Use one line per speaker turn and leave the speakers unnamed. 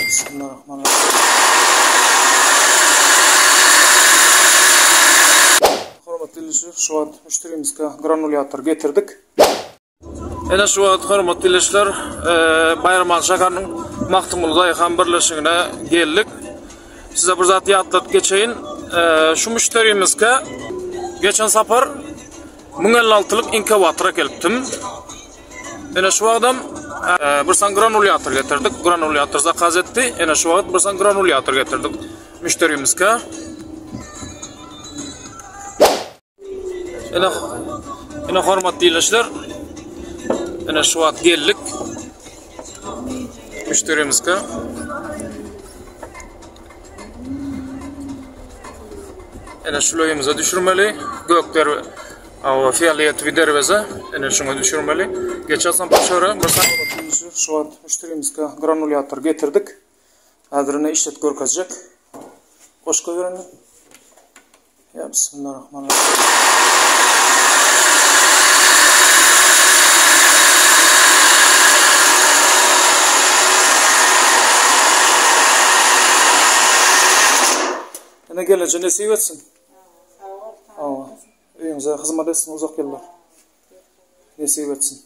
Bismillahirrahmanirrahim. Hormatly ildeşler, şu wagt müşderimizge granulýator getirdik. Ene şu wagt hormatly ildeşler, Baýramaly şäheriniň Magtymguly daýhan birleşigine geldik. Size bir zat ýatladyp geçeýin. Şu müşderimizge geçen sapar 1056lyk inkubatora gelipdim. Ene şu wagtam bir san granulýator getirdik. Granulýator zakaz etdi. Ene şu wagt bir san granulýator getirdik müşderimizge. Ene ene hormatly ildeşler. Ene şu wagt geldik. Müşderimizge. Ene şu öýümize düşürmeli. Gökler Awa fioletowy derweze ene şuňa düşürmeli. Geçen sapar şöyle bir Şu wagt müşderimizge granulýator getirdik. Häzir ine işlet görkezjek. Goş goýberende. Ya bismillahirrahmanirrahim. Ene geleje nesip etsin. Sag bol. Öýüňize hyzmat etsin uzak ýyllar. Nesip etsin.